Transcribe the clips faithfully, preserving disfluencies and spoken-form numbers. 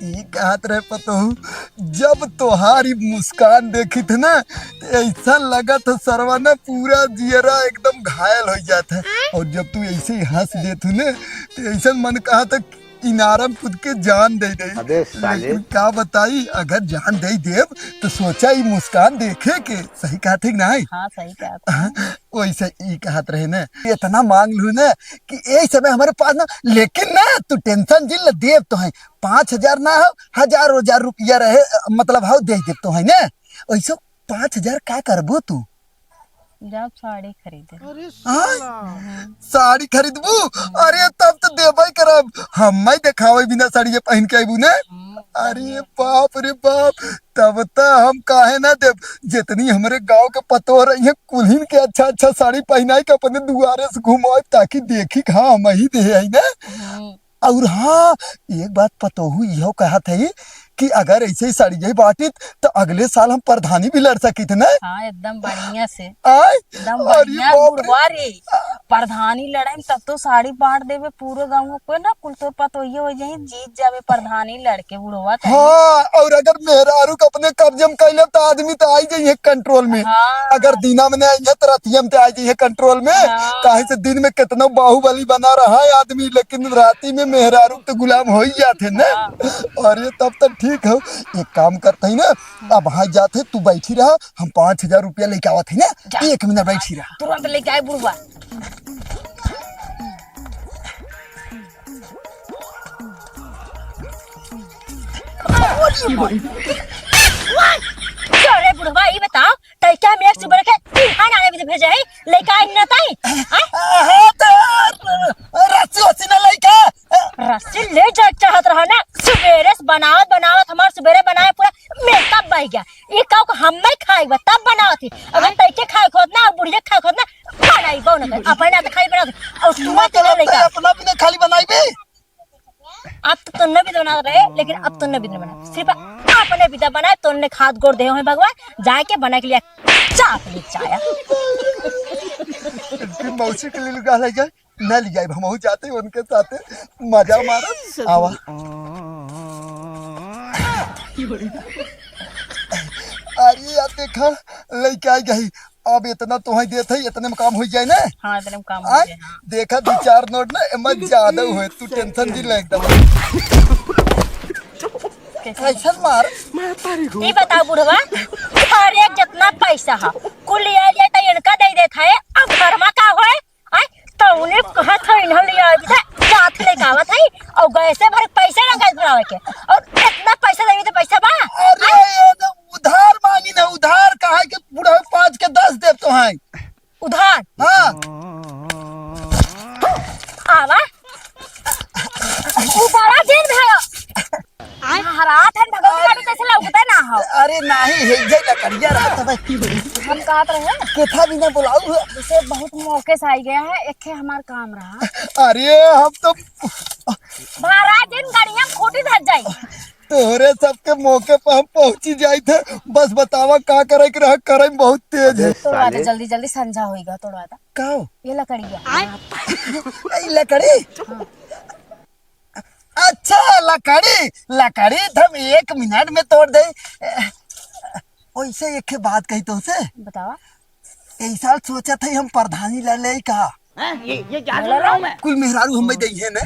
ई कहत रहे पतोहू, जब तोहार ई मुस्कान देखित है ना, तो ऐसा लगत है सरवा ना पूरा जियरा एकदम घायल हो जात है। और जब तू ऐसे ही हंस देत हूँ ना, तो ऐसा मन कहत है इनारम कूद के जान दे दे। अबे साले। लेकिन का बताई, अगर जान दे देब तो सोचा ई मुस्कान देखे के। सही कहत है कि नहीं? हाँ, सही कहत है। हाँ, वैसे ई कहत रहे ना, इतना मांग लू ना कि ए समय हमारे पास ना, लेकिन ना तू टेंशन जिन ले, देब तो है। पाँच हजार ना हो, हजार हजार रुपया रहे, मतलब हो दे देब तो है ना। वैसे पाँच हजार का करबो तू? जाब साड़ी खरीदे। हाँ? साड़ी खरीदबू? अरे तब तो देबे करब, हम ही देखावे बिना साड़ी पहन के अइबू ने। अरे बाप रे बाप, तब तो हम काहे ना देब। जितनी हमरे गांव के पतोह रही है, कुल्हिन के अच्छा अच्छा साड़ी पहनाई के अपने दुआरे से घुमाए, ताकि देखी कि हाँ हम ही दे आई ना। और हाँ, एक बात पतोहू इहो कहत है कि अगर ऐसे ही सड़िया ही बांटित तो अगले साल हम प्रधानी भी लड़ सकित ना। हाँ, एकदम बढ़िया से। आय? एकदम अरे बढ़िया बाप रे। बुढ़वा रे। प्रधानी लड़ाई में तब तो साड़ी बांट देवे पूरे गाँव को ना, कुल तोर पतोहिए हो जाई, जीत जावे प्रधानी लड़के बुढ़वा कहीं। हाँ, और अगर मेहरारू के अपने कब्जे में कैले तो आदमी तो आई जाइए कंट्रोल में। हाँ। अगर दिना में नहीं आई है तो रातिया में तो आई जाइए कंट्रोल में। हाँ। काहे से दिन में कितना बाहुबली बना रहा है आदमी, लेकिन राती में मेहरारू तो गुलाम हो ही जाते ना। हाँ। अरे तब तक ठीक हो, एक काम करते हैं ना, अब वहाँ जाते, तू बैठी रहा, हम पाँच हजार रुपया लेके आवत है ना, जा। एक मिनट बैठी रहा। तुरंत लेके आए बुढ़वा। अरे बुढ़वा, ई बताओ, तै क्या हम एक सुबह के तीन खान आने भी भेजे है, लेके आए ना ताई? हाँ? हाँ, तो रस्सी वस्सी ना लेके। रस्सी ले जाए चाहत रहा ना, सुबेरे से बनावत बनावत हमार सुबेरे बनाए पूरा मेकअप बह गया। ये काऊ को हम नहीं खाई बा, तब बनावत ही। अगर तै के खाए खोत ना, बुढ़िया खाए खोत ना, बनाई बो ना, अपने ना खाई बनावत। और तू मत मतलब ले लेके। अपना भी ना खाली बनाई भी। अब तो तोन्ने भी बनावत रहे, लेकिन अब तोन्ने भी ना बना, सिर्फ अपने भी तो बनाए, तोन्ने खात गोड़ दे हो भगवान, जाके बना के लिया, चाप ले चाया। फिर मौसी के लिए लुगा ले जाए, न ले जाए, हम जाते उनके साथे मजा मारत। आवा। अरे यार, देखा, लइके आई गई। अब इतना तोहई देत है, इतने में काम हो जाए ना। हाँ, इतने में काम हो आय, जाए, हाँ। देखा, दो चार नोट ना, एमा ज्यादा हुए, तू टेंशन जिन ले एकदम। कैसे? ऐसन मार। ये बताओ बुढ़वा, हर एक जितना पैसा है, कुल ले ले तो इनका दे देत है, अब घर में का होए? आय, तौने कहत है, इन्हन ले आवे, जात लेके आवत है, और गैसे भर पैसे ना गैस भरावे के, और इतना पैसा देवे तो पैसा बा? अरे, आय? ये तो उधार मांगी ना, उधार कहा के बुढ़ऊ पाँच के दस देब तो हैं। उधार? हाँ। आवा। उ बड़ा दिन भयो। महाराज है भगवती काटू जैसे लौकते ना हो। अरे नहीं, है जे लकड़िया रहत है। हम कहत रहे। केथा भी ना बुलाऊ है। जैसे बहुत मौके से आई गया है, एक हमार काम रहा। अरे हम तो महाराज इन गाड़ियाँ में खूटी धर जाई। तोहरे सबके मौके पर हम पहुँची जाइत है। बस बतावा का करे के रहा, करे में बहुत तेज है। अबे तोड़वा दे, साले। जल्दी जल्दी संझा होइगा, तोड़वा दे। का हो? ये लकड़िया। ई लकड़ी? हाँ। अच्छा, लकड़ी, लकड़ी तो हम एक मिनट में तोड़ दे। वैसे एक बात कही तोसे। बतावा। यही साल सोचा था हम प्रधानी ला ले का। हैं? ये, ये क्या सुन रहा हूँ मैं? कुल मेहरारू हम दई है ना।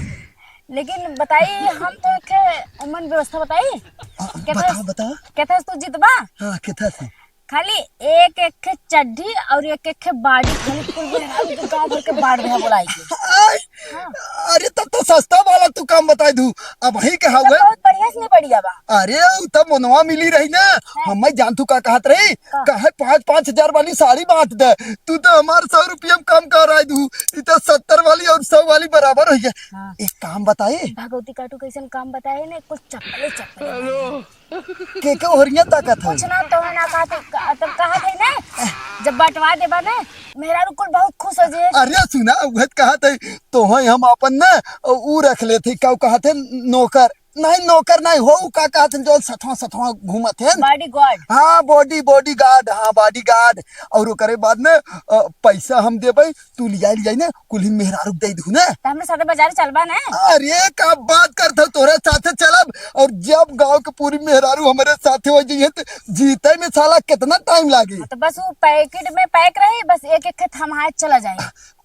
लेकिन बताई, हम तो एक उमन व्यवस्था बताई? हाँ, केथा बताओ, बताओ। केथा से तू जीतबा? हाँ, केथा से। खाली एक एक खे चड्ढी और एक एक खे बाड़ी, खाली कुल मेहरारू के गाँव भर के बांट दे बोलाई के। आय, हाँ। अरे तब तो सस्ता वाला तू काम बताई दू। अब ही कहा तो हुआ। बहुत बढ़िया से नहीं बढ़िया बा। अरे उ तब मनवा मिली रही ना। हाँ। हम जान तू का कहत रही। का? कहे पाँच पाँच हजार वाली साड़ी बांट दे। तू तो हमार सौ रुपया में काम कराई दू। इ तो सत्तर वाली और सौ वाली बराबर हो गया। हाँ। एक काम बताए। भगवती काटू कैसन काम बताए ने, कुछ चप्पले चप्पले। के के ओहरिया ताकत है? कुछ ना, तोहे ना कहत, तब कहत है ना, जब बंटवा देबा ना, मेहरारू कुल बहुत खुश हो जाए। अरे सुना, उहे त कहत है, तोहे हम आपन ना, उ रख लेत है, का कहत है, नौकर। नहीं, नौकर नहीं हो, उ का कहत हैं, जौन सथवा सथवा घूमत हैं। Bodyguard। हाँ, body, bodyguard, हाँ, bodyguard। और ओकरे बाद में, अ, पैसा हम देबै, तू लियाई, लियाई ना, कुल्हिन मेहरारू के दे दू ना। त हमरे साथे बाजारे चलबा ना? अरे, का बात करत हो, तोहरे साथे चलब। और जब गाँव के पूरी मेहरारू हमरे साथे हो जइहैं, त जीते में साला कितना time लागी? हाँ, त बस उ packet में pack रही, बस एक एक के थमाए चला जाए।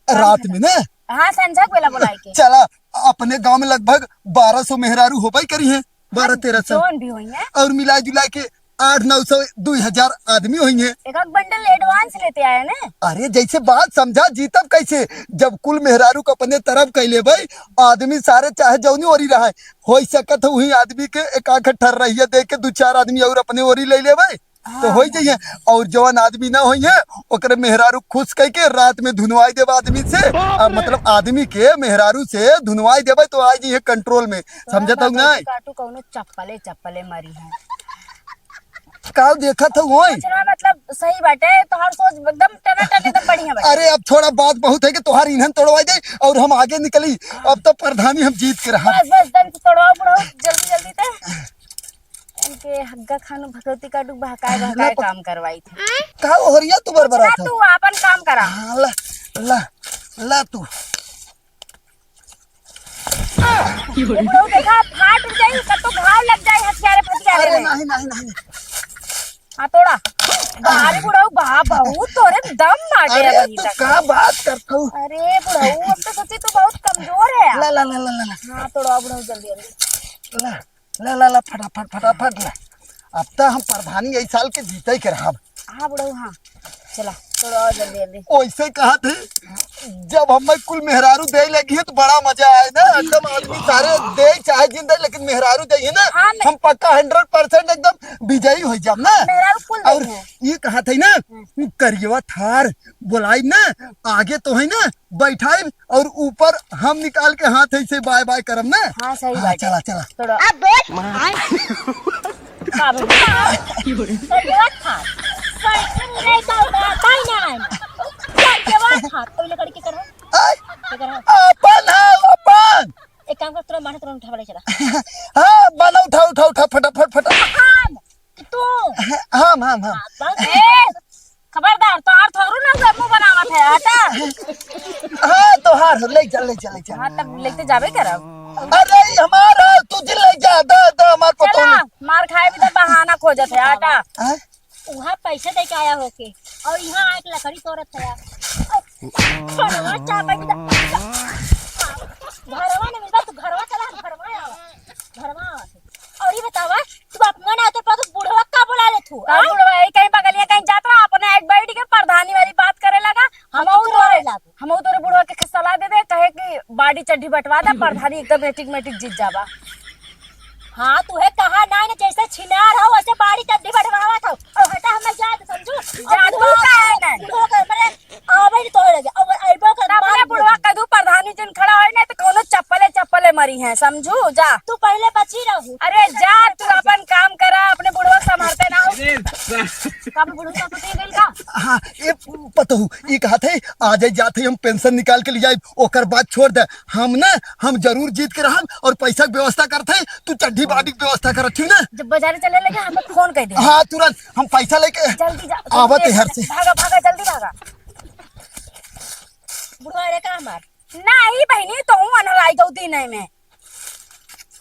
रात में ना? हाँ, संझा के बेला बुलाई के। चला, अपने गाँव में लगभग बारह सौ मेहरारू होबे करी हैं, बारह तेरह सौ। जौन भी होई हैं। और मिला जुला के आठ नौ सौ, दुई हजार आदमी होई हैं। एक आध bundle advance लेते आए ना। अरे, जैसे बात समझा, जीतब कैसे? जब कुल मेहरारू के अपने तरफ कइ लेबै, आदमी सारे चाहे जौनी ओरी रहे, होई सकत है वही आदमी के एक आध ठर्रहिया दे के दू चार आदमी और अपने ओरी ले लेबै। तो हाँ। होई जइहैं। और जवन आदमी ना होइहैं, ओकरे मेहरारू खुश कइके रात में धुनवाई देबा आदमी से, आ, मतलब आदमी के मेहरारू से धुनवाई देबे तो आ जइहैं control में। समझत हो ना? काटू कौनो चप्पले, चप्पले मारी है। का देखत हो ओए? कुछ ना, मतलब सही बाटे, तोहार सोच एकदम टनाटन, एकदम बढ़िया बाटे। अरे अब थोड़ा बात बहुत है कि तोहार ईंधन तोड़वाई दे और हम आगे निकली। अब तो प्रधानी हम जीत के रहा। बस, बस, दम से तोड़वाओ बुढ़ऊ, जल्दी, जल्दी ते। इनके हग्गा खानू भगवती का डूब बहकाए, बहकाए काम करवाई थे। का ओहरिया तू बरबरात हो? तू आपन काम करा। हाँ, ला, ला, ला तू। ये बुढ़ऊ देखा, फाट जाई, कब तो घाव लग जाई हथियारे फथियारे अरे में। नहीं, नहीं, नहीं। हाँ, तोड़ा। बाहरी बुढ़ऊ, बा-, बहुत तोरे में दम बाटे अरे, अबही तू तक। का बात करत हो? अरे बुढ़ऊ, हम तो सोची तू बहुत कमजोर है। ला, ला, ला, ला, ला, ला। हाँ, तोड़ा बुढ़ऊ, जल्दी, जल्दी। ला। ला, ला, ला, फटाफट, फटाफट ला। अब त हम प्रधानी यही साल के जीते के रहब। हाँ बुढ़ऊ, हाँ। चला, चलो आओ जल्दी, जल्दी। ओइसे कहत है, जब हमें कुल मेहरारू दे लगी है तो बड़ा मजा आए ना, एकदम आदमी सारे दे चाहे जिन दे, लेकिन मेहरारू दे है ना, हाँ, मैं हम पक्का hundred percent एकदम विजयी हो जाब ना। मेहरारू कुल और दे है। ये कहत है ना, हम्म। वो करियवा थार बोलाई ना, आगे तो है ना, बैठाइब और ऊपर हम निकाल के हाथ ऐसे बाय बाय करब ना। हाँ, सही हाँ, बात है। चला, चला। थोड़ा अब बैठ। का बोल? तो ये बात था। साइकिल नहीं तो बात ही नहीं। ये बात था। तो लकड़ी के करबो? आय, के करबो? अपन है, अपन। एक काम कर, तुरंत मार, तुरंत उठा ले चला। हाँ, बना, उठा, उठा, उठा, फटाफट, फटाफट। हाँ, तू। हाँ, हाँ, हाँ। हाँ, बस। ए, खबरदार, तोहार थोड़ू ना उहे मुंह बनावत है, हटा। हाँ, तोहार हो, ले चल, ले चल, ले चल। हाँ, तब लेते जाबे करब। अरे, ई हमार है, तू जी ले जा, दे, दे, हमार पतोह चला, नहीं। मार खाए भी तो बहाना खोजत है, हटा। हाँ? उहाँ पैसे दे के आया होके, और यहाँ आके लकड़ी तोड़त है। और घरवा चापे भी तो, घरवा नहीं मिलता, तू घरवा चला, घरवा आवा, घरवा आवा। और ये बतावा, तू अपना ना तो पर बुढ़वा का बुला ले तू, का आ? बुढ़वा यही कहीं बगलिया कहीं जात रहा, अपने एक बैठ के प्रधानी वाली बात करे लगा। हम हम तो तोरे, तोरे लागू। हम तोरे बुढ़वा के सलाह दे दे, कहे कि बाड़ी चड्ढी बंटवा दे, प्रधानी एकदम एटिक मेटिक जीत जाबा। हाँ, तू है कहा ना, ना जैसे छिनार हो, वैसे बाड़ी चड्ढी बंटवावत हो। और हटा, हमें जा दे, समझू? जा, और तू बुढ़वा का है ना? बुढ़वा का, मने, आवे नहीं तोरे लगे। अब अइबो कर, तब मार ले बुढ़वा दे। कदू प्रधानी जिन खड़ा होई ना, तो कौनो चप्पले, चप्पले मरी है, समझू? जा। तू पहले बची रहू। अरे जा, तू अपन काम करा, अपने बुढ़वा संभालते ना हो। अरे, कब बुढ़वा का पति गइल का? हाँ, ये पतोहू, ये कहत है, आ जाए जात है, हम पेंशन निकाल के ले जाए, ओकर बाद छोड़ दे। हम ना, हम जरूर जीत के रहब और पैसा के व्यवस्था करत है, तू चड्ढी बाटी के व्यवस्था कर, ठीक ना? जब बाजारे चले लगे, हमें फोन कर दे। हाँ, तुरंत हम पैसा लेके जल्दी जा, आवत है जल्दी घर से। भागा, भागा, जल्दी भागा। बुढ़वा रे का हमार? नहीं बहिनी, तो हूँ अनहराई दो दिन में।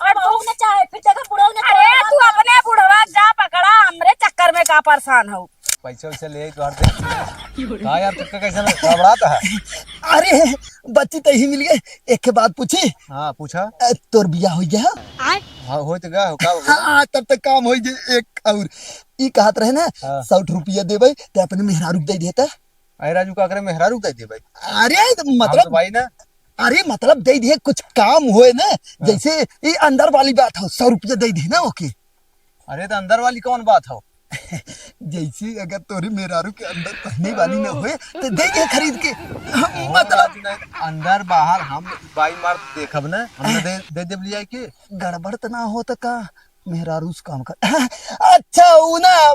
और बुढ़ऊ न चाहे, फिर देखो बुढ़ऊ न अरे, चाहे। तू अपने बुढ़वा जा पकड़ा, हमरे चक्कर में का परेशान हो? पैसा वैसा ले आई तो हर दे। का यार, तुक्का कैसे ना घबराता है? अरे, बच्ची तो ही मिल गए, एक के बात पूछी? हाँ, पूछा। अ, तोर बिया हो गया? हाँ, हो तो गया हो, का हो गया? हाँ, तब तक काम हो गए। एक और ई कहत रहे ना, हाँ। सौ रुपया देबे, ते अपने मेहरारू के दे देता। अरे राजू, का करे मेहरारू के दे देबे? अरे, हम मतलब तो भाई ना। अरे, मतलब, दे दिए, कुछ काम होए ना, हाँ। जैसे ये अंदर वाली बात हो, सौ रुपया दे दिए ना, ओके। अरे, तो अंदर वाली कौन बात हो? जैसे अगर तोरे मेहरारू के अंदर पहने वाली ना होए, तो दे दिए खरीद के। हम, हाँ, मतलब, राजू, नहीं, अंदर बाहर हम बाई मार देखब ना, हम ना दे, दे देब लिया के। गड़बड़ तो ना हो तो का? मेहरारू से काम कर। अच्छा, उ ना,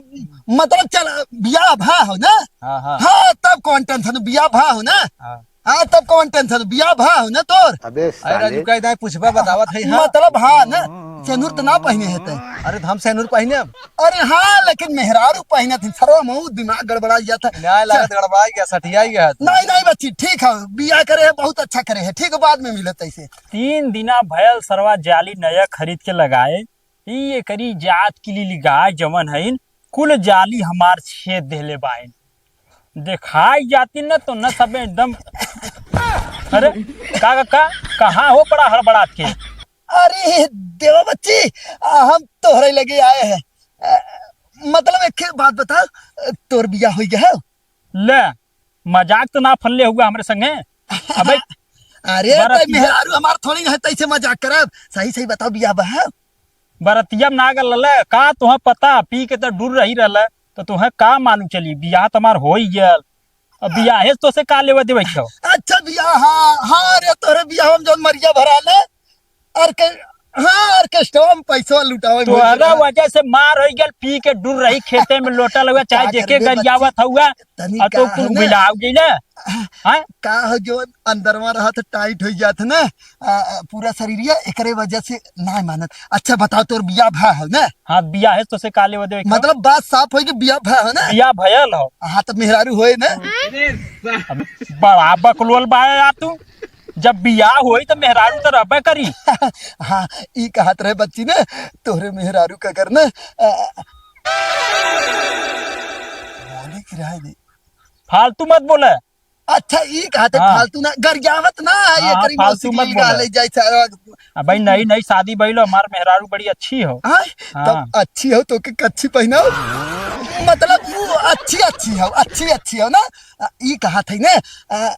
मतलब, चल, बियाह भा हो ना? हाँ, हाँ। हाँ, तब कौन tension, बियाह भा हो ना? हाँ। हाँ, तब कौन tension, बियाह भा हो ना तोर? अबे अरे राजू, साले। का इधर पूछबा, बतावत है, हाँ। मतलब, हाँ ना, सेनुर तो ना पहिने है तै। अरे, तो हम सेनुर पहिने अब? अरे हाँ, लेकिन मेहरारू पहिने थी। सरवा महू दिमाग गड़बड़ा जात है। न्याय लागत गड़बड़ा गया, सठिया गया है तू। नहीं, नहीं बच्ची, ठीक है, बियाह करे है, बहुत अच्छा करे है, ठीक है, बाद में मिलत ऐसे। तीन दिना भयल सरवा जाली नया खरीद के लगाए, ई एकरी जात की लीली गाय जवन हइन, कुल जाली हमार छेद देले बाइन। देखाई जाती न तो न सब एकदम। अरे, का, का, का, कहाँ हो बड़ा हड़बड़ात के? अरे देवा बच्ची, आ, हम तोहरे लगे आए हैं। आ, मतलब एक ठे बात बता, तोर बियाह हो गया है? ले, मजाक तो ना फल्ले हुआ हमरे संगे। अबे, अरे, बरतिया तै मेहरारू हमार थोड़ी है, तैसे मजाक करब। सही सही बताओ, बियाह बा है? बरतिया में ना गल रहले, का तुहे पता, पी के तो डुर रही रहले, तो तुहे का मालूम चली, बियाह तो हमार हो ही गयल। अब बियाहे से तोसे का लेवे देवे छौ? अच्छा बियाह, हाँ, हाँ रे, तोरे बियाह में जौन मरिया भरा ले, और के, हाँ, ऑर्केस्ट्रा में पैसा लुटावे में तोहरा लुटावे। वजह से मार हो गल, पी के डुर रही खेते में लोटा लगा, चाहे का जेके करबे बच्ची? गरियावत हुआ, तनी और तो का कुल है ना? मिलाव गई ना। हाँ? का हो जो अंदरवा रहत टाइट हो जात ना, आ, आ, पूरा शरीरिया एकरे वजह से ना मानत। अच्छा बताओ, तोर बियाह भा हो ना? हाँ, बियाहे से तोसे का लेवे देवे के? मतलब बात साफ होई कि बियाह भा हो ना? बियाह भयल हो। हाँ, तो मेहरारू होए ना? अब बड़ा बकलोल बाया यार तू। जब बियाह होई तो मेहरारू तो रहबे करी। हाँ, ई कहत रहे बच्ची ना, तोहरे मेहरारू का कर ना, आ, बोले कि रहे दे। फालतू मत बोले। अच्छा, ई कहत है हाँ। फालतू ना, गरियावत ना, ये हाँ, करी फालतू मौसी मत की बोले। ले जाए सारा। अब भाई, नई नई शादी भइल हो, हमार मेहरारू बड़ी अच्छी हो। हाँ? हाँ। तब अच्छी हो तो के कच्छी पहनाओ, मतलब वो अच्छी अच्छी हो, अच्छी अच्छी हो ना। आ, ई कहत है ना, आ,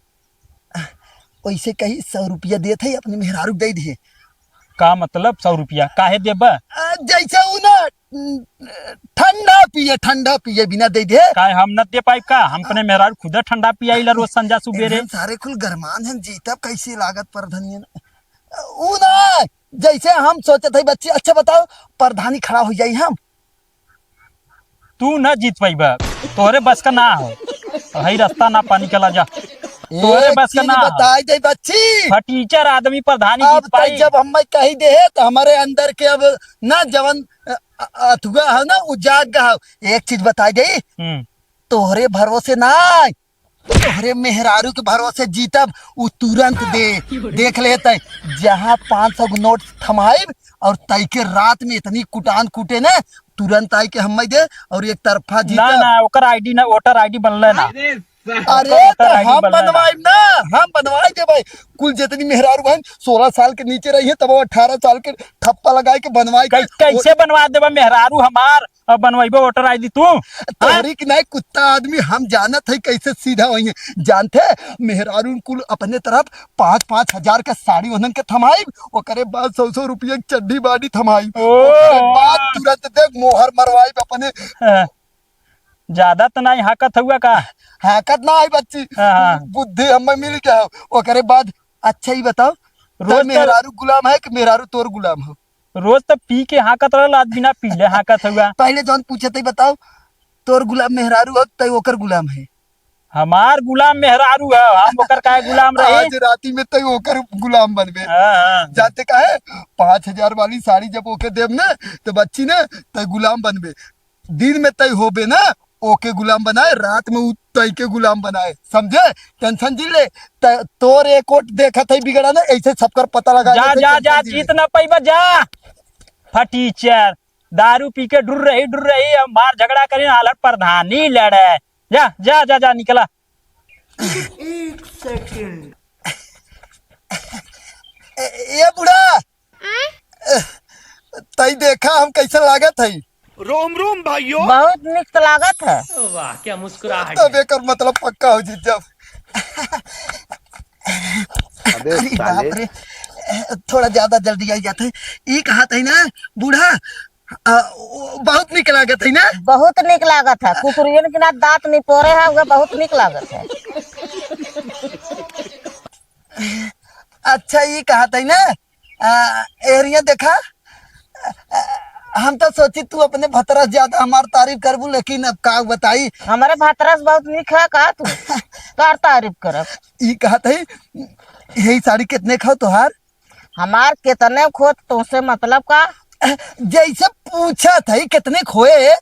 वैसे कही सौ रुपया देत है, अपने मेहरारू दे दिए। का मतलब सौ रुपया काहे देबा? आ, जैसे उ ना, उम, ठंडा पिए, ठंडा पिए बिना दे दे। काहे हम न दे पाइब का? हम अपने मेहरारू खुदे ठंडा पियाइला रोज संझा सुबेरे। एकदम सारे कुल गरमान हैं, जीतब कैसे लागत प्रधानियन। उ ना, जैसे हम सोचत है बच्ची, अच्छा बताओ, प्रधानी खड़ा हो जाई हम? तू ना जीत पाइबा, तोहरे बस का ना हो। हई रास्ता ना पानी कला जा, ए, तोहरे बस का चीज ना हो। बताई दे बच्ची। फटीचर आदमी प्रधानी अब जीत पाई? जब हम कही दे है, तो हमारे अंदर के अब ना जवन, अ, अ, अथुआ हो ना, उ जाग गया हो। एक चीज बताई दे, हम्म। तोहरे भरोसे ना, तोहरे मेहरारू के भरोसे जीतब, उ तुरंत दे। देख लेते, जहाँ पाँच सौ के नोट थमाइब और तई के रात में इतनी कुटान कूटे ने, तुरंत आई के हम्मे दे और एक तरफा ना, जीतब। ना, ओकर आईडी ना, वोटर आईडी बनले ना। अरे, ओकर तो वोटर आईडी हम बनले ना। बनवाइब ना, हम बनवाई देबै। कुल जितनी मेहरारू बहन सोलह साल के नीचे रही है, तब वो अठारह साल के ठप्पा लगाए के बनवाई के कै-, कैसे बनवा देबा मेहरारू हमार? अब बनवाइबो वोटर आईडी तू? तोहरी की नाई कुत्ता आदमी, हम जानत है कैसे सीधा होई है। जानते, मेहरारू कुल अपने तरफ पाँच पाँच हजार का साड़ी ओनन के थमाइब, ओकरे बाद सौ सौ रुपया के चड्डी बाडी थमाइब, ओ। ओकरे बाद तुरंत देख मोहर मरवाइब अपने। हाँ। ज्यादा तो नहीं हाकत हुआ का? हाकत ना आई बच्ची, हाँ, हाँ। बुद्धि हमें मिल गया हो। ओकरे बाद अच्छा ही बताओ, रोज तोर तो मेहरारू गुलाम है कि मेहरारू तोर गुलाम हो? रोज तो पी के हाकत रहल, आज बिना पीले हाकत हुआ। पहले जौन पूछे तै बताओ, तोर गुलाम मेहरारू हो, तै ओकर गुलाम है? हमार गुलाम मेहरारू है, हम ओकर काहे गुलाम रही? आज राती में तै ओकर गुलाम बनबे। हाँ, हाँ। जानते काहे? पाँच हजार वाली साड़ी जब ओके देब ना, तो बच्ची ना, तै गुलाम बनबे। दिन में तय होबे ना, ओके गुलाम बनाए, रात में उ तय के गुलाम बनाए, समझे? टेंशन जिन ले। त-, तोर एक ओट देखत है बिगड़ा ना, ऐसे सबकर पता लगा जा, लेते, जा, टेंशन जा, जिन ले। जीत ना पैबा, जा। फटीचर, दारू पी के डुर रही, डुर रही, हम मार झगड़ा करें, हालत प्रधानी लड़े। जा, जा, जा, जा, निकला। एक सेकंड। ए, ए बूढ़ा, तई देखा हम कैसे लागत है। रोम रोम भाइयों। बहुत निक लागत है। वाह, क्या मुस्कुराहट तब है। एकर मतलब पक्का हो जी जब। अबे अरे साले। बाप रे, थोड़ा ज्यादा जल्दी आई जात है। ई कहत है ना बूढ़ा, आ, ओ, बहुत निक लागत है ना? बहुत निक लागत है। कुकुरियन के ना दांत निपोरे है, वो बहुत निक लागत है। अच्छा, ई कहत है ना, आ, एरिया देखा, आ, हम तो सोची तू अपने भतरा से ज्यादा हमार तारीफ करबू, लेकिन अब का बताई। हमारे भतरा से बहुत निक है का तू? कार तारीफ करब। ई कहत है, यही साड़ी कितने खाओ तोहार? हमार कितने खोत तोसे मतलब का? जैसे पूछत है कितने खोए?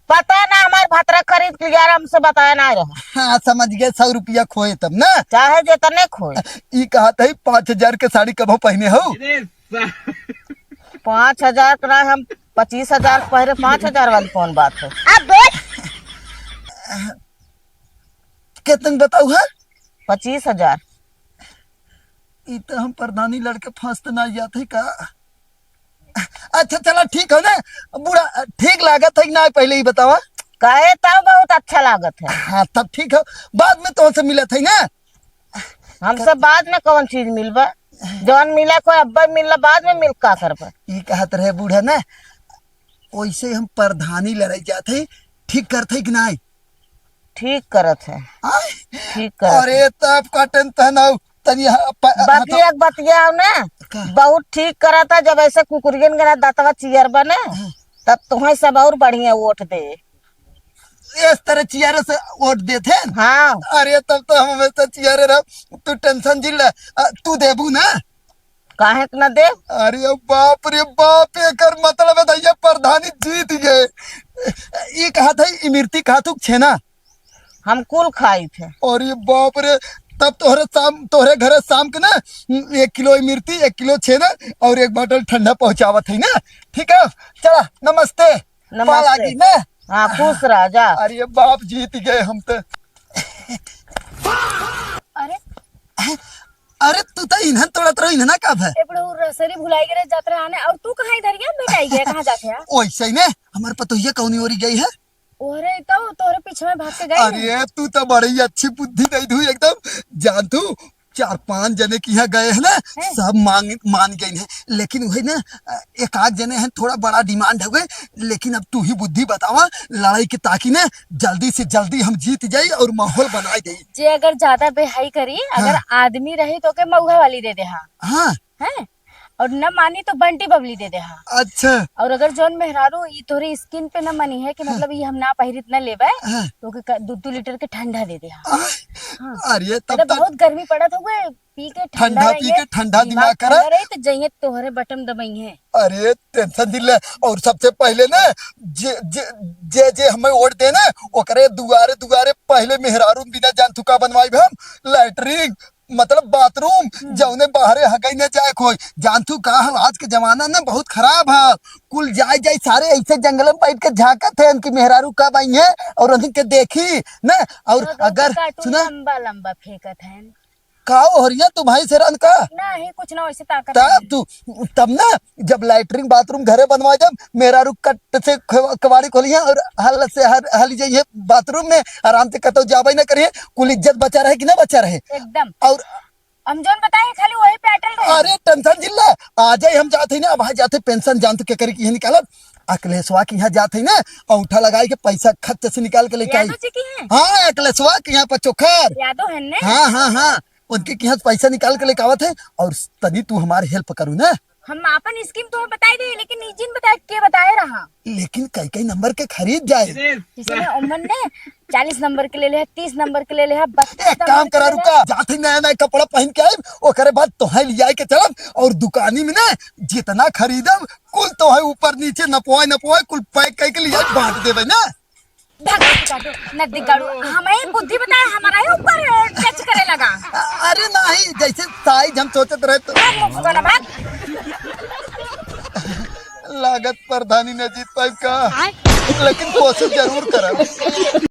पता ना, हमार भतरा खरीद के यार हमसे बताया ना रहा। हाँ, समझ गए, सौ रुपया खोए तब ना। चाहे जितने खोए। ई कहत है, पाँच हजार के साड़ी कबो पहने हो? पाँच हजार के ना, हम पच्चीस हजार के पहरे, पाँच हजार वाली कौन बात है? अब देख। कितने बताऊ है? पच्चीस हजार। ई तो हम प्रधानी लड़के फंस तो ना जात है का? अच्छा, चला, ठीक हो ना बूढ़ा, ठीक लागत है कि ना, पहले ही बतावा। कहे तो बहुत अच्छा लागत है। हाँ, तब ठीक हो, बाद में तोहसे मिलत है ना। हमसे बाद में कौन चीज मिलबा? जौन मिला कोई अब्बा मिलला, बाद में मिल का करबा? ई कहत रहे बूढ़ा ना, वैसे हम प्रधानी लड़ाई जात है, ठीक करत है कि नाई? ठीक करत है। आय? ठीक करत अरे, है। तब का टेंशन हो, तनी ह-, प-, बाकी ह-, एक बतिया हो ना, का? बहुत ठीक करत है। जब ऐसे कुकुरियन के ना दांतवा चियर बने, हाँ। तब तुम्हें सब और बढ़िया वोट दे। इस तरह चियरे से वोट देते हैं? हाँ। अरे, तब तो हम हमेशा चियरे रहो, तू टेंशन जिन ले। अ, तू देबू ना? काहे के ना दे? अरे बाप रे बाप, एकर मतलब है दैया प्रधानी जीत गए। ई कहत है, इमरती खातू छेना। हम कुल खाई थे। अरे बाप रे, तब तोहरे शाम, तोहरे घरे शाम के ना एक किलो इमरती, एक किलो छेना और एक बाटल ठंडा पहुंचावत है ना। ठीक है, चला, नमस्ते। नमस्ते। पालागी ना। हाँ, खुश रह जा। अरे बाप, जीत गए हम तो। अरे, अरे, तू तो इन्हन तोड़त रहो, इन्हन ना का भे? ए बुढ़ऊ, रसरी भुलाई गए जात रहे आने, और तू कहाँ इधर गया? बेटा आई गया, कहाँ जात है? ओइसे ही ने, हमार पतोहिया कौनी ओरी गई है? ओरे, तो तोरे पीछे में भाग के गए हैं। अरे, तू तो बड़ी अच्छी बुद्धि दे दू एकदम। जान तू, चार पांच जने की यहाँ गए हैं ना, हैं? सब मांग, मान गए हैं, लेकिन वही ना, एक आध जने हैं, थोड़ा बड़ा demand हुए, लेकिन अब तू ही बुद्धि बतावा, लड़ाई के ताकि ना जल्दी से जल्दी हम जीत जाई और माहौल बनाई दे। जे अगर ज्यादा बेहाई करी, हाँ। अगर आदमी रही तो के मऊहा वाली दे दे, हाँ। हाँ। हैं? और न मानी तो बंटी बबली दे दे, हाँ। अच्छा। और अगर जौन मेहरारू ई तोहरे skin पे न मनी है कि हाँ। मतलब ई हम ना पहिरित न लेबे, हाँ। तो ओके क-, दू दू लीटर के ठंडा दे दे, हाँ। आ, हाँ। अरे तब अरे तक बहुत गर्मी पड़त हुए, पी के ठंडा ठंडा पी रहिए, के ठंडा दिमाग दिमाग करा। ठंडा रही तो जइए तोहरे बटन दबाई है। अरे टेंशन दिल ले। और सबसे पहले ना जे, जे, जे, जे हमें वोट दे ना, ओकरे दुआरे दुआरे पहले मेहरारू बिना जान थुका बनवाई हम लैटरिन, मतलब बाथरूम, हम्म। जौने बाहरे हगई न जाए कोई। जानतू का हाल, आज के जमाना ना बहुत खराब है। कुल जाए जाए सारे ऐसे जंगल में बैठ के झांकत है, उनकी मेहरारू कब आई है और उनके देखी ना। और तो, तो अगर, कार्टून सुना? लंबा लंबा फेंकत है। का ओहरिया तू भाई से रन का? नहीं, कुछ ना, वैसे ताकत तब नहीं। तू, तब ना जब लैटरिन बाथरूम घरे बनवा जब मेहरारू कट से खवा-, कबाड़ी खोलिया और हल से हर, हल जाइए बाथरूम में, आराम से कतौ जाबे ना करिए, कुल इज्जत बचा रहे कि ना बचा रहे? एकदम। और हम जौन बताए खाली वही पे अटल रहे। अरे टेंशन जिल्ला, आ जाए हम जाते ही ना, अब जाते पेंशन जान तो क्या करे कि ये निकालब, अखिलेशवा के यहाँ जाते ही ना, औंठा लगाए के पैसा खच्च से निकाल के लेके आई। यादव जी की हैं? हाँ, अखिलेशवा के यहाँ पर चोखर। यादव है ने? हाँ, हाँ, हाँ, उनके के यहाँ से पैसा निकाल के लेके आवत है। और तनी तू हमार help करू ना। हम आपन scheme तो बताई दे, लेकिन ई जिन बताए के बताए रहा। लेकिन कई कई नंबर के खरीद जाए। इसने उमन ने चालीस नंबर के ले ले, तीस नंबर के ले ले, बत्तीस एक नंबर काम के करा, ले ले। रुका, जाते नया नया कपड़ा पहन के आइब, ओकरे बाद तोहे लियाए के चलब और दुकानी में ना जितना खरीदब कुल तोहे ऊपर नीचे नपवाए नपवाए कुल pack करके लियाए बांट देबे ना। भगवान का दो, नदी गाड़ू, हमें बुद्धि बताए, हमारा ही ऊपर judge करे लगा। अरे नहीं, जैसे size हम सोचत रहे तो। भाग मुंह फुकौना, भाग। लागत प्रधानी न जीत पाइब का, आय। लेकिन कोशिश जरूर करब।